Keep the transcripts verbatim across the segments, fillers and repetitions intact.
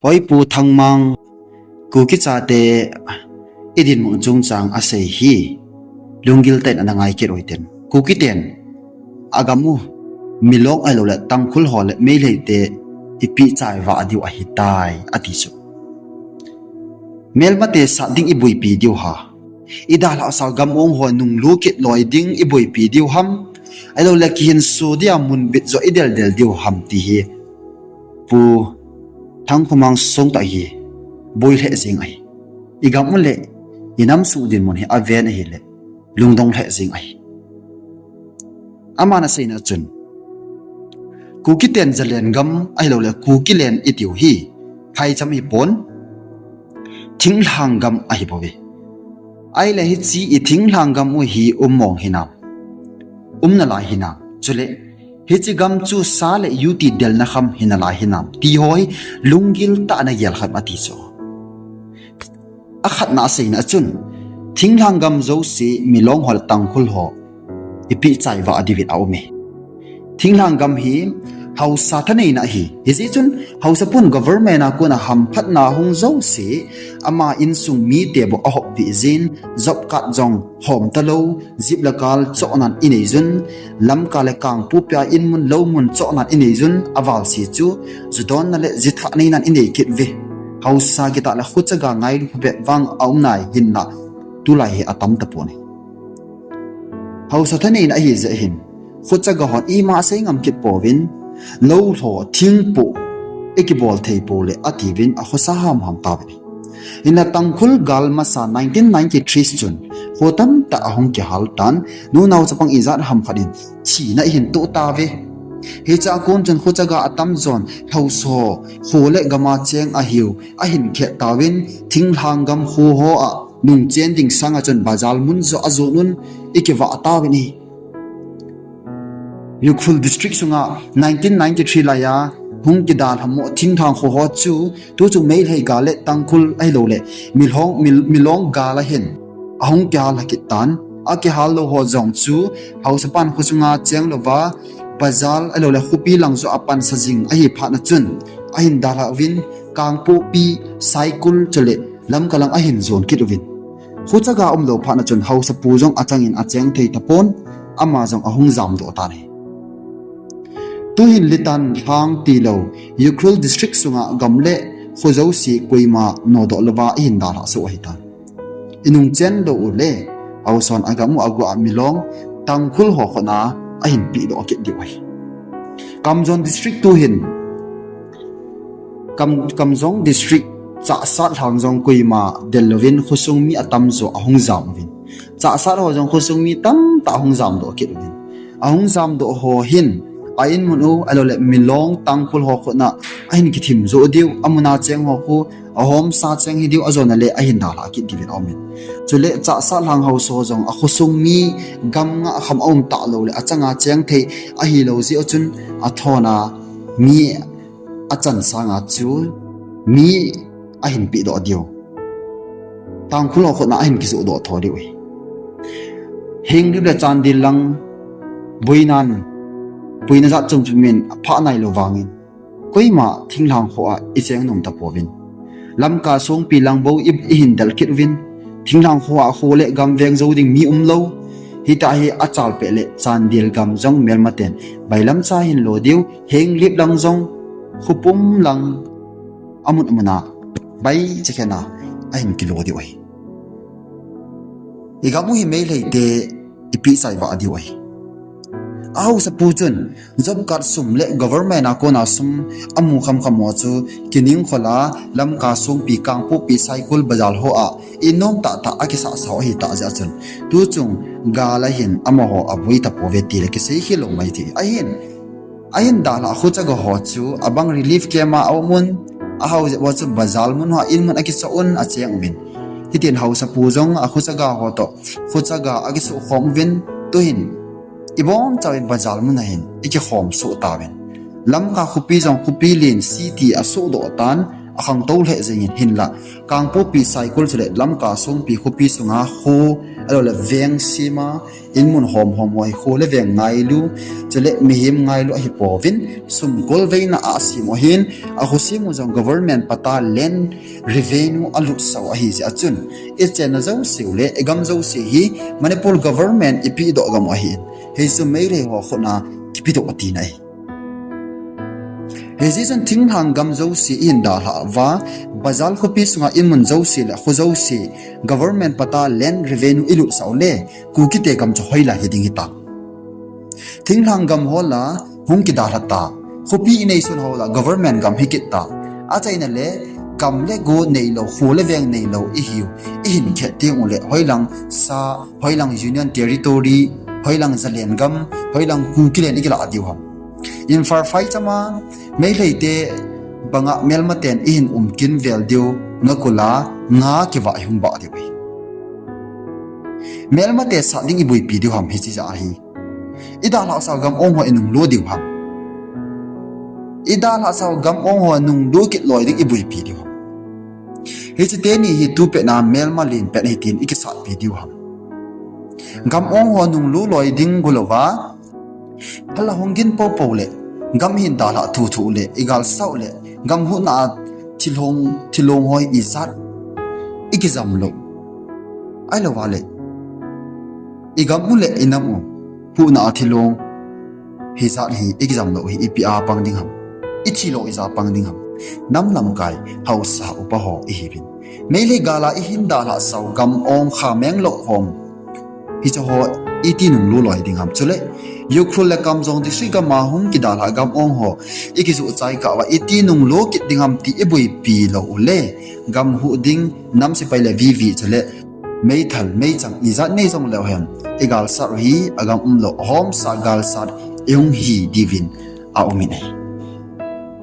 Hoi Pu Thangmang, Kuki chate idinmun chungchang asei hi lunggil tah in ana ngai kit uvin tin. Kuki ten agam u Milong ahilouleh Tangkhul ho le Meitei te ipi chai vah diu ahitai ati chu. Melmate sat ding iboipi diu ham. Idalhah sa gam-ong ho nunglut kit loi ding iboipi diu ham. Ahilouleh kihinso dia munbit jo ideldel diu ham ti hi Pu Thangkhomang songtah hi boi lheh jing ahi. Igam u le inam sung dinmun hi aven ahileh lungdong lheh jing ahi. Aman aseina chun, Kuki ten Zalen gam ahilouleh Kuki len itiu hi phaicham hipon, thinglhang gam ahibouve. Ahileh hiche ithinglhang gam u hi um mong hinam, um nalai hinam, chule hiche gam chu sa le yu ti delna kham hinalai hinam ti ho hi lunggil tah in ana gel khat ati chu. Akhatna aseina chun, thinglhang gam jouse Milong ho le Tangkhul ho ipi chai vah diu vin aume. Thinglhang gam hi haosa thaneina ahi. Hijeh chun haosa pun government a kona hamphatna hung jouse, ama insung mite bou ahop dih jin, job card jong hom talou, jip le kal chohnan inei jun, Lamka le Kangpokpi a inmun loumun chohnan inei jun, avalse chu ju donna le ji thah neinan inei kit uve. Haosa kitah le khochaga ngailu phabep vang aum nai hinlah tulai hi atam tapon ahi. Haosa thaneina ahi jeh hin khochaga hon ima asei ngam kit pouvin, lou lho thingpoh ikibol thei pou le atiuvin akhosa hamham tauvin ahi. Hinlah Tangkhul gal masa nineteen ninety-three chun kho tamtah ahung kihal tan, nunao chapang ijat ham khat in thina ahin toh tauve. Hiche a kon chun khochaga atamjon haosa kho le gam a cheng ahiu ahin khet tauvin, thinglhang gam kho ho a nungchen ding sanga chun bazar mun joh ajon un ikivah tauvin ahi. Ukhrul District sunga nineteen ninety-three laiya hung kidalhah mo thinglhang kho ho chu tuchung Meitei gal le Tangkhul ahilouleh Milong, Mil-, Milong gal a hin ahung kihal lha kit tan. Akihal lou ho jong chu haosapan khosunga cheng louva bazar ahilouleh khopi lang joh a pansa jing ahi phatna chun ahin dalhah uvin, Kangpokpi, Saikul chule Lamka lang ahin jon kit uvin. Khochaga umlou phatna chun haosapu jong achangin acheng thei tapon, ama jong ahung jamdoh tan ahi. Tuhin Litan lhang tilou Ukhrul District sunga gam le kho jouse koima nodoh louva ihin dalhah soh ahitan. Inungchen lou u le haosan agam u aguh a Milong, Tangkhul ho khutna ahin pehdoh kit diu ahi. Kamjong District tuhin Kam-, Kamjong District Chahsat lhang jong koima del louvin khosung mi atamjo ahung jam uvin. Chahsat ho jong khosung mi tamtah ahung jamdoh kit uvin. Ahung jamdoh ho hin a inmun u ahilouleh Milong Tangkhul ho khutna ahin kithim joh diu, amuna cheng ho khu ahomsa cheng hidiu ajona le ahin dalhah kit diuvin aumin. Chule Chahsat lhang haosa jong akhosung mi gamngah kham aum talou le achanga cheng thei ahilou jeh chun athona mi achan sanga chu mi ahin pehdoh diu, Tangkhul ho khutna ahin kijohdoh tho diu ahi. Henglep le Chandel lang boinan, boina jat chom chom in aphah nailou vangin koima thinglhang kho a icheng nom tapouvin. Lamka songpi lang bou i, ihin del kit uvin. Thinglhang kho a kho le gam veng jou ding mi umlou. Hitia hi achalpeh le Chandel gam jong melmaten bailamcha hin lo diu, Henglep lang jong, khopum lang, amun amuna baichakhen a ahin kilo diu ahi. Igam u hi Meitei te ipi chai vah diu ahi. Ahaosapu chun job card sum le government a kona sum amu khamkham ho chu kiningkhol a, Lamka songpi, Kangpokpi, Saikul bazar ho a innom tahtah akisahsah u ahitah jeh chun tuchung gal a hin amaho aboi tapouve tile kisei khel lou mai thei ahin. Ahin dalhah khochaga ho chu abang relief camp a aumun, ahao jep ho chu bazar mun hoa inmun akichoh un acheng uvin. Hitin haosapu jong akhochaga ho toh khochaga akisuhkhom uvin, tuhin ibonchauvin bazar mun a hin ikikhom soh tauvin. Lamka khopi jong khopi len city asohdoh tan, akhangtou lheh jengin hinlah. Kangpokpi Saikul chule Lamka Songpi khopi sunga kho, ahilouleh veng sema, inmun hom hom ho hi kho le veng ngailu, chule mihem ngailu ahipouvin, sum kolveina a asem u ahin, akho sem u jong government patta land revenue alutsah u ahi jeh a chun, ichenna jouse u le igam jouse hi Manipur government ipehdoh gam u ahin, hichu Meitei ho khutna kipedoh atina ahi. Hijeh chun thinglhang gam jouse ihin dalhah uva, bazar khopi sunga inmun jouse le kho jouse, government patta land revenue ilutsah u le, Kukite gam chu hoilai hiding hitam? Thinglhang gam ho la hung kidalha ta, khopi inei sun ho la government gam hikit ta. Achaina le, gam le go neilou, kho le veng neilou ihiu, ihin khet teng ule, hoilang sa, hoilang Union Territory, hoilang Zalen gam, hoilang Kukiland ikilah diu ham? Imphal phaichama Meiteite banga melmaten ihin umkin vel diu, ngakula nga kivah ihung bah diu ahi. Melmate sat ding iboipi diu ham hiche jeh ahi? Idalhahsau gam ong ho inunglut diu ham? Idalhahsau gam ong ho nunglut kit loi ding iboipi diu ham? Hiche teni hi tupetna melma lenpet ahi tin ikisatpi diu ham? Gam ong ho nunglut loi ding golouva, phala hung gin poupou le, gam hin dalhah thuthu le, igalsau le, gam huhna a thilong, thilong ho hi ijat ikijam lou? Ahilouva le, igam u le inam u huhna a thilong hijat hi ikijam lou hi ipi a pang ding ham? Ithi lou ija pang ding ham? Nam lamkai haosa upa ho ihiuvin, Meitei gal a ihin dalhahsau gam ong Khameng, Lokhom, hiche ho iti nunglut loi ding ham? Chule Ukhrul le Kamjong district gam a hung kidalhah gam ong ho ikijoh chai kah uva iti nunglut kit ding ham ti iboipi lou ule, gam huh ding nam sepai le V V chule meithal meichang ijat nei jong leu hen, igalsat u hi agam umlou, ahomsa galsat ihung hi diuvin aumin ahi.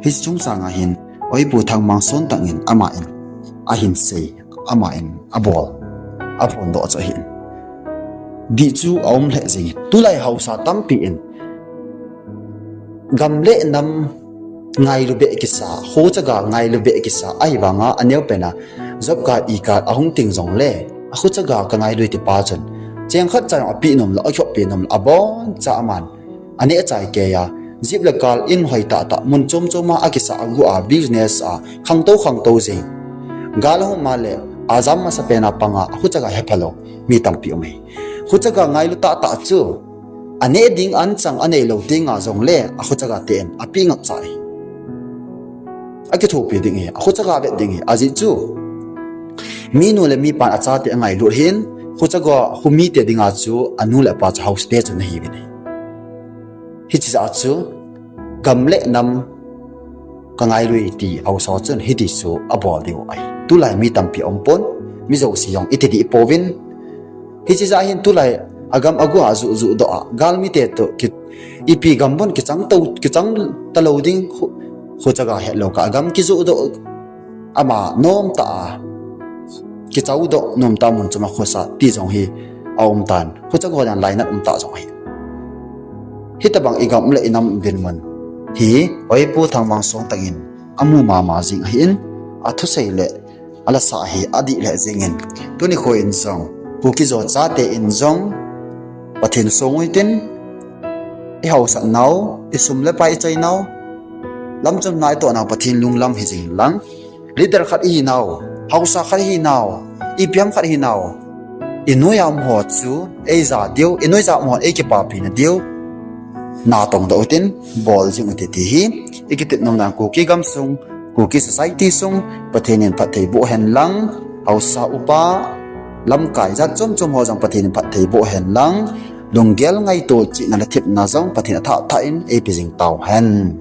Hiche chungchang a hin Oipu Thangmang Sontang in aman ahin sei, aman abol, aphondoh chu ahin. Dih chu aum lheh jengin, tulai haosa tampi in gam le nam ngailu beh kisa, kho chaga ngailu beh kisa, ahivanga aneopen a job card, e-card ahung ting jongle, akho chaga kangailu tipa chun, cheng khat cha jong apeh nomlou, akhoppeh nomlou, aboncha aman aneh chai kei a, jeep le car in hoi tahtah, mun chom chom a akisa, agu a, business a, khangtou khangtou jeng. Gal ahung ma le, ajam masapen a panga, akho chaga hephalou mi tampi um ahi. Kho chaga ngailu tahtah chu, aneh ding anchang aneilou tenga jongle, akho chaga ten apeh ngap chai, akithopi ding ahi, akho chaga vet ding ahi, ajeh chu minu le mipan achate angailut hin, kho chaga, kho mite dinga chu anu le apa chu haosa te chu ahiuvin ahi. Hiche jeh a chu gam le nam kangailu e ti haosa chun hiti chu abol diu ahi. Tulai mi tampi aumpon, mi jouse jong iti dih pouvin. Hiche jeh a hin tulai agam agu a juh juhdoh a, galmite toh ki, ipi gambon kichang tou, kichang talou ding, kho, kho chaga hetlou kah a gam kijuhdoh, ama nomtah a kichaodoh, nomtah a mun chom a khosa ti jong hi aumtan, kho chaga ho dan lainat umtah jong ahi. Hitobang igam le inam dinmun hi Oipu Thangmang Sontang in amu mama jing ahin, athusei le alasa hi adih lheh jengin, tuni kho in jong Kuki jo chate in jong Pathen song u hitin, ihaosat nau, isum le pai ichai nau, lamchom na itoh nau Pathen lunglam hijing lang, leader khat ihinau, haosa khat ihinau, ipi ham khat ihinau, inoiya um ho chu eija diu, inoiya um hon eikipapina diu, natongdoh utin, bol jing ute ti hi ikitep nomna, Kuki gamsung, Kuki society sung Pathen in phatthei boh hen lang, haosa upa, lamkai jat chom chom ho jong Pathen in phatthei boh hen lang, lunggel ngaito chihna le thepna jong Pathen athah thah in eipe jing tauhen.